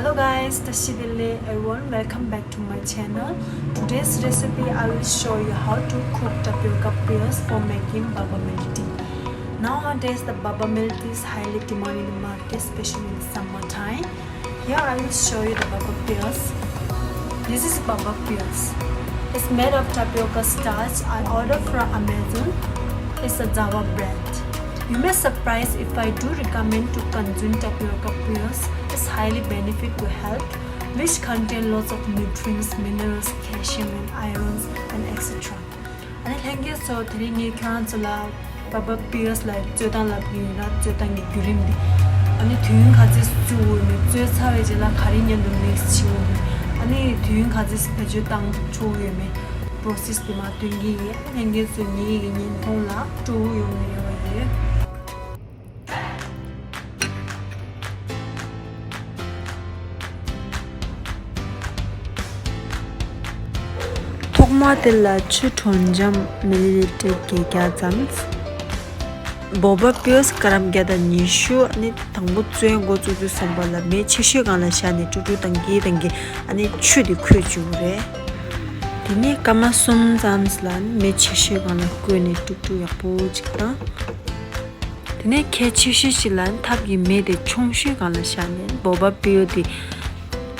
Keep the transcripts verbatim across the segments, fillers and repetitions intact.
Hello guys, Tashi Delek everyone, welcome back to my channel. Today's recipe I will show you how to cook tapioca pears for making baba milk tea. Nowadays the baba milk tea is highly demanded in the market, especially in the summertime. Here I will show you the baba pears. This is baba pears. It's made of tapioca starch. I order from Amazon. It's a Java brand. You may surprise if I do recommend to consume tapioca pears. It's highly benefit to health, which contain lots of nutrients, minerals, calcium and irons and et cetera. ཨ་ནི་ལྷན་རྒྱས་ཚོ། དེ་རིང་ངས་ཁྱོད་རང་ཚོ་ལ་བ་བ་པི་ཡར་སི་ལ་བཙོས་སྟངས་ལབ་ཀྱི་ཡིན་ར། བཙོས་སྟངས་ཀྱི་བརྒྱུད་རིམ་འདི། ཨ་ནི་དུས་ཡུན་ག་ཚོད་བཙོས་དགོས་མེད། བཙོས་ཚར་བའི་རྗེས་ལ་ག་རེ་མཉམ་དུ་མིག་སི་བྱེད་དགོས་མེད། ཨ་ནི་དུས་ཡུན་ག་ཚོད་བེད་སྤྱོད་བཏང་ཆོག་ཡོད་མེད། པོ་རོ་སེ་སི་འདི་མར་སྟོན་གྱི་ཡིན། ལྷན་རྒྱས་ཚོས་ངེད་ཀྱི་བརྙན་ཐུང་ལ་སྤྲོ་བོ་ཡོང་གི་རེ་བ་ཡོད། ཐོག་མ་དེ་ལ་ཆུ་དྲོ་འཇམ་མི་ལི་ལི་ཊར་བརྒྱད་བརྒྱ་ཙམ། བ་བ་པི་ཡར་སི་ག་རམ་བརྒྱ་དང་ཉི་ཤུ། ཨ་ནི་དང་པོ་བཙོས་འགོ་བཙུགས་དུས་ཙམ་པ་ལ་མེ་ཆེ་ཤོས་སྒང་ལ་བཞག་ནས་དཀྲུག་དཀྲུག་བཏང་གིན་བཏང་གིན་ཨ་ནི་ཆུ་དེ་ཁོལ་བཅུག་གི་རེད། དེ་ནས་སྐར་མ་གསུམ་ཙམ་ལ་ཨ་ནི་མེ་ཆེ་ཤོས་སྒང་ལ་བསྐོལ་ནས་དཀྲུག་དཀྲུག་ཡག་པོ་ཅིག་བཏང་། དེ་ནས་གལ་ཆེ་ཤོས་ཤིག་ལ་ཐབ་ཀྱི་མེ་དེ་ཆུང་ཤོས་སྒང་ལ་བཞག་ནས་བ་བ་པི་ཡར་སི་དེ་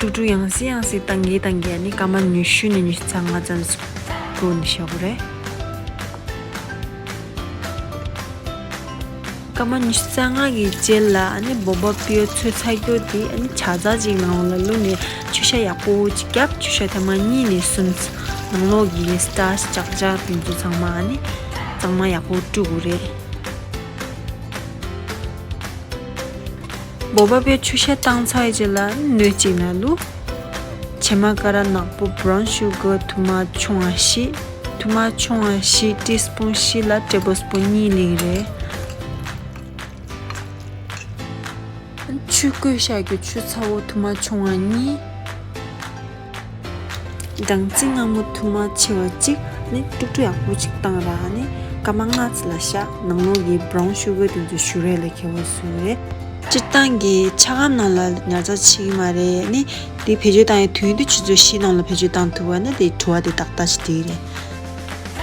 དཀྲུག་དཀྲུག་ཡང་སེ་ཡང་སེ་བཏང་གིན་བཏང་གིན་ཨ་ནི་སྐར་མ་ཉི་ཤུ་ནས་ཉི་ཤུ་རྩ་ལྔ་ཙམ་ཞིག་བསྐོལ་ནས་བཞག་དགོས་རེད། སྐར་མ་ཉི་ཤུ་རྩ་ལྔ་གི་རྗེས་ལ་ཨ་ནི་བ་བ་པི་ཡར་སི་བཙོས་ཚར་རྒྱུ་དེ་ཨ་ནི་ཇ་ཚགས་ཅིག་ནང་ལ་བླུགས་ནས་ཆུ་བཤལ་ཡག་པོ་ཅིག་བརྒྱབ། ཆུ་བཤལ་ཐེངས་མ་གཉིས་ནས་གསུམ། ནང་ལོགས་ཀྱི་སི་ཊར་ཆི་ཇག་ཇག་དེ་ཚོ་ཚང་མ་ཨ་ནི་གཙང་མ་ཡག་པོ་བཀྲུ་དགོས་རེད། བ་བ་པི་ཡར་སི་ཆུ་བཤལ་བཏང་ཚར་བའི་རྗེས་ལ་སྣོད་གཅིག་ནང་བླུགས། བྱེ་མ་ཀ་ར་ནག་པོ་བྷ་རའུན་ཤུ་གར་ཐུར་མ་ཆུང་བ་བཞི། ཐུར་མ་ཆུང་བ་བཞི་ཊི་སི་པུན་བཞི་ལ་ཊེ་བལ་སི་པུན་གཉིས་ལེན་རེད། ཆུ་བསྐོལ་བཞག་རྒྱུ་ཆུ་ཚ་བོ་ཐུར་མ་ཆུང་བ་གཉིས། སྦྲང་རྩི་མངར་མོ་ཐུར་མ་ཆེ་བ་གཅིག། ནི་དཀྲུག་དཀྲུག་ཡག་པོ་ཅིག་བཏང་ར། ནི་སྐར་མ་ལྔ་ཙམ་ལ་བཞག། ནང་ལོགས་ཀྱི་བྷ་རའུན་ཤུ་གར་དེ་ཚོ་བཞུར་རེ་ལ་ཁྱེར་བ་བཟོས་རེད། སྤྱིར་བཏང་གི་ཆ་སྒམ་ནང་ལ་ཉར་ཚགས་བྱེད་ཀྱི་མ་རེད། ནི་དེ་བེད་སྤྱོད་བཏང་ཡའི་དུས་ཡུན་དེ་ཆུ་ཚོད་བཞི་ནང་ལ་བེད་སྤྱོད་བཏང་ཐུབ་པ་ན་དེ་བྲོ་བ་དེ་ཏག་ཏག་ཞིག་སྒྲིག་རེད།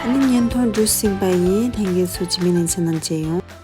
ཨ་ནི་བརྙན་ཐུང་འགྲོ་ཟིན་པ་ཡིན། ལྷན་རྒྱས་ཚོ་རྗེས་མའི་ལེ་ཚན་ནང་མཇལ་ཡོང་།